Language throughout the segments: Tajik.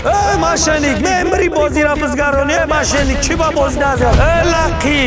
Эй, мошенник, мемри, бозира бизгаронӣ. Эй, мошенник, чӣ ба бози назар? Эй, лақӣ,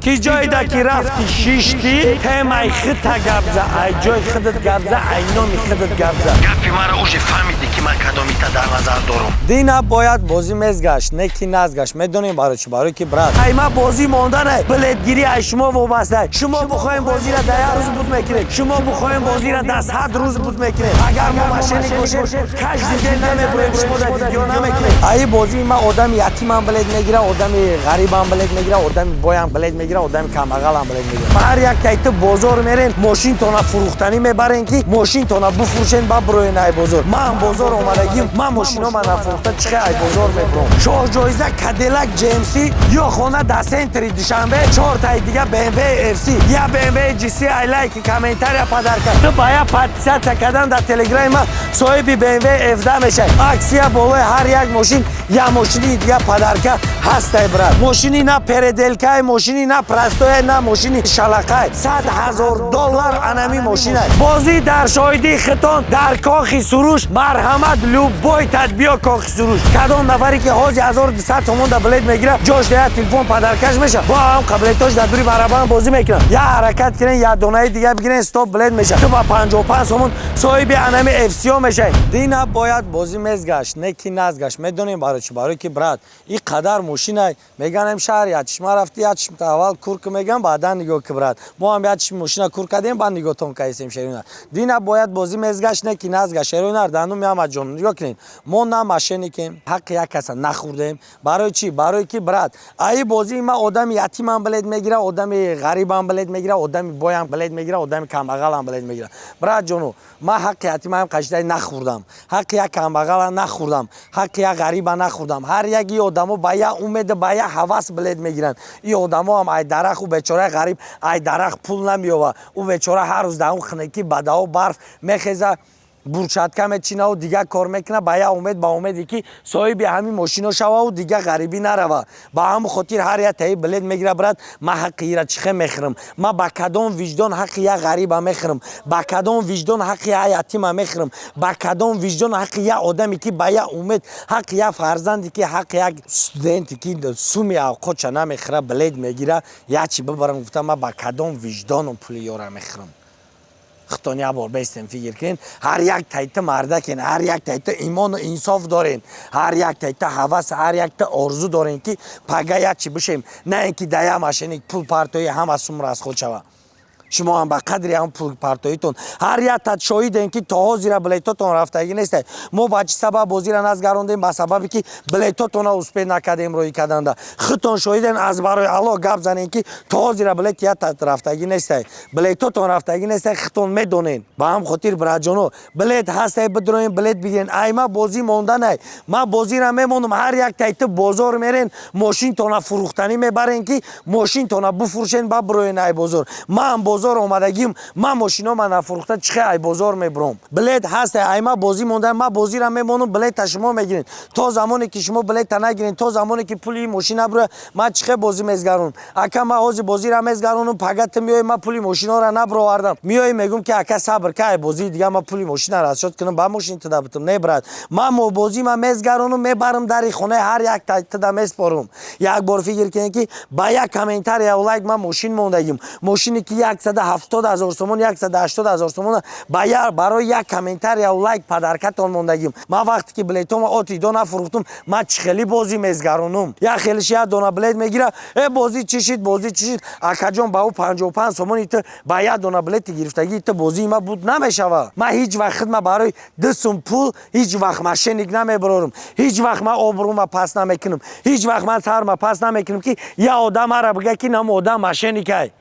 ки ҷойда ки рафти шишти, темай хита гапза, ай ҷои худат гапза, ай номи худат гапза. Гапи маро уже фаҳмидӣ, ки ман кадомита дар назар дорам. Дина бояд бозӣ мезгашт, не ки назгашт. Медонем барои чӣ? Барои ки, брат, ай ма бозӣ монданай, билетгирӣ ай шумо вобаста. Шумо бихоҳем, бозира дар як рӯз буд мекунем, шумо бихоҳем, бозира дар 100 рӯз буд мекунем. Агар мо мошенник бошем, каждый день намебурем, шумо дар видео намекунем. Аи бозии ма одами ятимам билет мегира, одами ғарибам билет мегира, одами боям билет мегира, одами камбағалам билет мегира. Ҳар як тайти бозор мерен, мошинтона фурӯхтанӣ мебарен, ки мошинтона буфурӯшен, ба буроен ай бозор. Ман бозор омадагим, ман мошинома нафурӯхта, чихе ай бозор мебуром? Шоҳҷоиза Кадиллак GMC ё хона дар центри Душанбе, чортаи дига BMW FC я BMW GC. Ай лайки, комментария, подарка. Ту ба я подписаться кардан дар телеграми ма соҳиби BMW F10 мешавӣ. Акция болои ҳар як мошин я мошини дига подарка ҳастай, брат. Мошини на переделкай, мошини на простоя, на мошини шалақай, 100 000 доллар анами мошинай. Бозӣ дар шоҳидии хитон дар Кохи Суруш. Марҳамат, любой тадбиё Кохи Суруш. Кадом нафаре ки ҳози 1200 сомон да билет мегира, ҷош да як телефон подаркаш меша. Бо ҳам қаблетош дар дури барабан бозӣ мекунам. Я ҳаракат кунен, я донаи дига бигирен, стоп билет меша. Ту ба 55 сомон соҳиби анами фco мешавӣ. Дина бояд бозӣ мезгашт, не ки назгашт. Медонем барои чӣ? Барои ки, брат, и қадар мошинай меганем, шаҳр я чишма рафти, я чишмта аввал кур ки меган, баъдан нигоҳ ки. Брат, мо ҳам я чишми мошина кур кардем, баъд нигоҳтон кардем. Шеринар, дина бояд бозӣ мезгашт, не ки назгашт. Шеринар, дануми Аҳмадҷон, нигоҳ кунед, мо на мошенникем, ҳаққи як каса нахӯрдем. Барои чӣ? Барои ки, брат, аи бозии ма одами ятимам билет мегира, одами ғарибам билет мегира, одами боям билет мегира, одами камбағалам билет мегира. Брат ҷону, ман ҳаққи ятимаам қашидай нахӯрдам, ҳаққи як камбағала нахӯрдам, ҳаққи як ғариба нахӯрдам. Ҳар яки одамо ба як умеду ба як ҳавас билет мегиранд. И одамо ҳам ай дарахт, ӯ бечораи ғариб ай дарахт пул намеёва. Ӯ бечора ҳар рӯз дар он хунукӣ, бадао, барф мехеза, бурчатка мечинаву дигар кор мекуна, ба як умед, ба умеде ки соҳиби ҳамин мошино шававу дигар ғарибӣ нарава. Ба ҳамн хотир ҳар як таи билет мегира. Брат, ман ҳаққи ира чихе мехӯрам? Ман ба кадом виҷдон ҳаққи як ғариба мехӯрам? Ба кадом виҷдон ҳаққи як ятима мехӯрам? Ба кадом виҷдон ҳаққи як одаме, ки ба як умед, ҳаққи як фарзанде, ки ҳаққи як студенте, ки суми авқотша намехӯра, билет мегира, як чи бибарам? Гуфтам, ман ба кадом виҷдоном пули ёра мехӯрам? Хитон як бор бестем, фикр кунен. Ҳар як тайта мардакен, ҳар як тайта имону инсоф дорен, ҳар як тайта ҳавас, ҳар якта орзу дорен, ки пага як чи бишем, на ин ки да як мошенник пул партои, ҳама сум расход шава. Шумо ҳам ба қадри ҳам пулпартоитон ҳар як тат шоҳидем, ки то ҳозира билетотон рафтагӣ нестай. Мо ба чӣ сабаб бозира назгарондем? Ба сабабе ки билетотонро успеть накардем роҳӣ карданда. Худтон шоҳидем. Аз барои Аллоҳ гап занем, ки то ҳозира билет як тат рафтагӣ нестай, билетотон рафтагӣ нестай, худтон медонед. Ба ҳам хотир, братҷоно, билет ҳастай, бидроем, билет бигирен. Ай ма бозӣ монданай, ман бозира мемонам. Ҳар як тайти бозор мерен, мошинтона фурӯхтанӣ мебарен, ки мошинтона буфурӯшен, ба бироен ай бозор. Ман бозор омадагим, ман мошинома нафурӯхта, чихе ай бозор мебуром? Билет ҳастай, ай ма бозӣ монда, ман бозира мемонам. Билета шумо мегирен. То замоне ки шумо билета нагирен, то замоне ки пули мошин набуроя, ман чихе бозӣ мезгаронам? Ака, ман ҳозир бозира мезгаронам, пага ту меои, ман пули мошинора набуровардам, меои, мегӯм, ки ака, сабр ка, ай бозии дига ман пули мошина расчёт кунам, ба мошин туда битум. Не, брат, ман бозӣ ма мезгаронам, мебарам, дари хонаи ҳар як туда меспорам. Як бор фикр кунед, ки ба як комментария, лайк ман мошин мондагим, мошине ки 170 000 сомон, 180 000 сомон, ба барои як комментария, лайк подаркатон мондагим. Ман вақте ки билетома оти до нафурӯхтум, ман чӣ хеле бозӣ мезгаронум? Як хелиш як дона билет мегира: «Э, бозӣ чӣ шид? Бозӣ чӣ шид?» Акаҷон, ба ӯ 55 сомони ту, ба як дона билети гирифтагии ту бозии ма буд намешава. Ман ҳеҷ вақт хидма барои 2 сум пул ҳеҷ вақт мошенник намебарорам, ҳеҷ вақт ман обрӯма паст намекунам, ҳеҷ вақт ман сарма паст намекунам, ки як одам мара бига, ки нам одам мошенникай.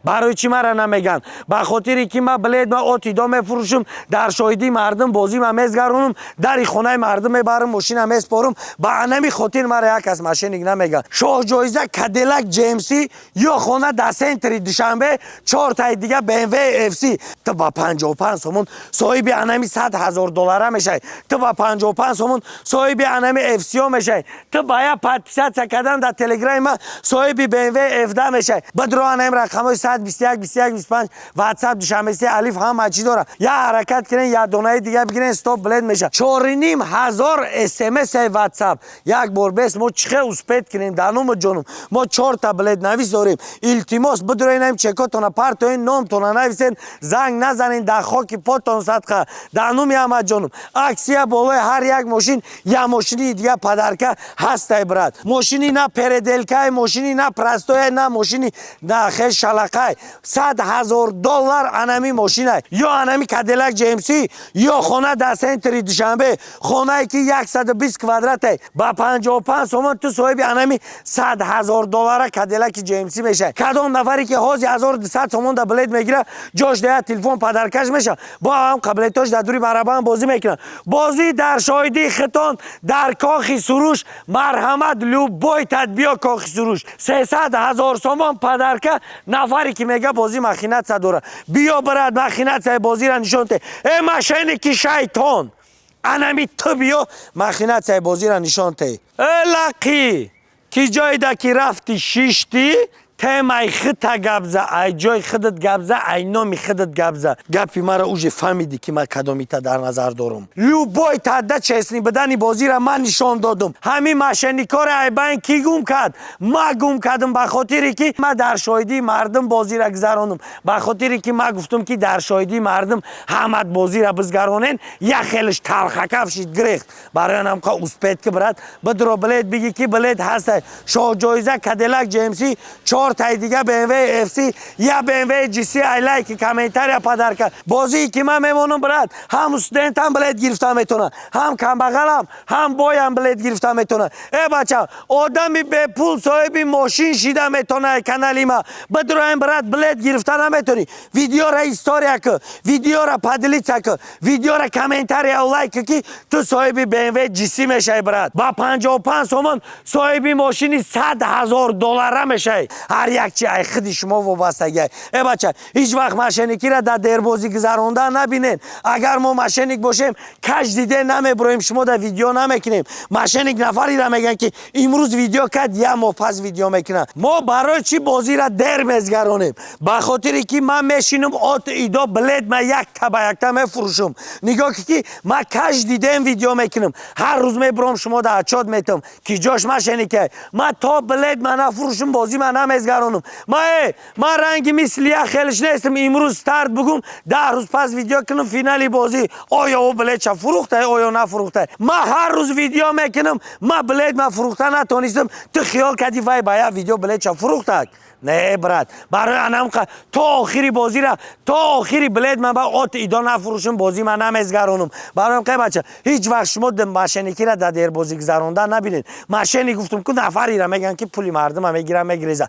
Барои чӣ мара намеган? Ба хотире ки ман билет ма отидо мефурӯшам, дар шоҳидии мардум бозӣ ма мезгаронам, дари хонаи мардум мебарам, мошина меспорам. Ба анами хотир мара як кас мошенник намеган. Шоҳҷоиза Кадиллак GMC ё хона дар центри Душанбе, чортаи дига BMW FC. Ту ба 55 сомон соҳиби анами 100 000 доллара мешавӣ, ту ба 55 сомон соҳиби анами фco мешавӣ, ту ба як подписаться кардан дар телеграми ма соҳиби BMW F10 мешавӣ. Бидро анами рақамҳои. 721 21 25. Ватсап Душанбе, Алиф, ҳама чӣ дора. Я ҳаракат кунен, я донаи дига бигирен, стоп билет меша. 4500 смс ватсап як бор бес. Мо чӣ хел успеть кунем? Дар ному ҷонум, мо чорта билетнавис дорем. Илтимос, бидуроинам, чекотона партоин, номтона нависен, занг назанен. Дар хоки потон садқа, дар нуми ҳамаҷонум, акция болои ҳар як мошин я мошини дига подарка ҳастай, брат. Мошини на переделкай, мошини на простоя, на мошини на хел шалақай. 100 000 доллар анами мошинай, ё анами Кадиллак GMC, ё хона дар центри Душанбе, хонае ки 120 квадратай. Ба 55 сомон ту соҳиби анами 100 000 доллара Кадиллаки GMC мешавӣ. Кадом нафаре ки ҳози 1200 сомон да билет мегира, ҷош да як телефон подаркаш меша. Бо ҳам қабилетош дар дури барабан бозӣ мекунанд. Бозӣ дар шоҳидии хитон, дар Кохи Суруш. Марҳамат, любой тадбиё Кохи Суруш. 300 000 сомон подарка. Нафаре ки мега бозӣ махинация дора, биё, брат, махинацияи бозиро нишон те. Э, мошенники, шайтон, анами ту биё, махинацияи бозиро нишон те. Э, лақӣ, ки ҷойда ки рафти шиштӣ, темай хита гапза, ай ҷои худат гапза, ай номи худат гапза. Гапи маро уже фаҳмидӣ, ки ман кадомита дар назар дорум. Любой тадда честный бидани бозиро ман нишон додум. Ҳамин мошенникоро айбайн кӣ гум кард? Ма гум кардам, ба хотире ки ма дар шоҳидии мардум бозиро гузаронам, ба хотире ки ма гуфтум, ки дар шоҳидии мардум ҳамат бозиро бизгаронен. Як хелиш талхакаф шид, гирехт. Барои анамқа успеть ки, брат, бидро, билет биги, ки билет ҳаста. Шоҳҷоиза Кадиллак GMC, чортай дига BMW FC, я BMW GC. Ай лайки, комментария подарка. Бозие ки ман мемонам, брат, ҳам студентам билет гирифта метавонад, ҳам камбағалам, ҳам боям билет гирифта метавонад. Э, бача, одами бепул соҳиби мошин шида метавонад. Канали ма бидроем, брат, билет гирифта наметавонӣ. Видеора история ку, видеора поделиться ку, видеора комментария, лайк, ки ту соҳиби BMW GC мешавӣ, брат. Ба 55 сомон соҳиби мошини 100 000 доллара мешавӣ. Ҳар як чи ай худи шумо вобастагиай. Э, бача, ҳеҷ вақт мошенникиро дар дербозӣ гузаронда набинед. Агар мо мошенник бошем, каждый день намебуроем, шумо дар видео намекунем. Мошенник нафареро мегӯянд, ки имрӯз видео кард, як моҳ пас видео мекунад. Мо барои чӣ бозиро дер мезгаронем? Ба хотире ки ман мешинам, от идо билет ма якта ба якта мефурӯшам. Нигоҳ ки ман каждый день видео мекунам, ҳар рӯз мебурам, шумо дар отчёт метам, ки ҷош мошенника. Ма то билет ма нафурӯшам, бозӣ ма намезгаронам. Ма ман ранги мисли як хелиш нестам, имрӯз старт бугум, 10 рӯз пас видео кунам, финали бозӣ, оё ӯ билетша фурӯхта, оё нафурӯхта. Ма ҳар рӯз видео мекунам. Ма билет ма фурӯхта натонистам, ту хиёл кардӣ, вай ба як видео билетша фурӯхтак. Не, брат, барои анамқа то охири бозира, то охири билет ман ба от идо нафурӯшам, бозӣ ман намезгаронам. Барои қай, бача, ҳеҷ вақт шумо мошенникиро дар дербозӣ гузаронда набинед. Мошенник, гуфтум ку, нафареро мегӯянд, ки пули мардума мегирам, мегиреза.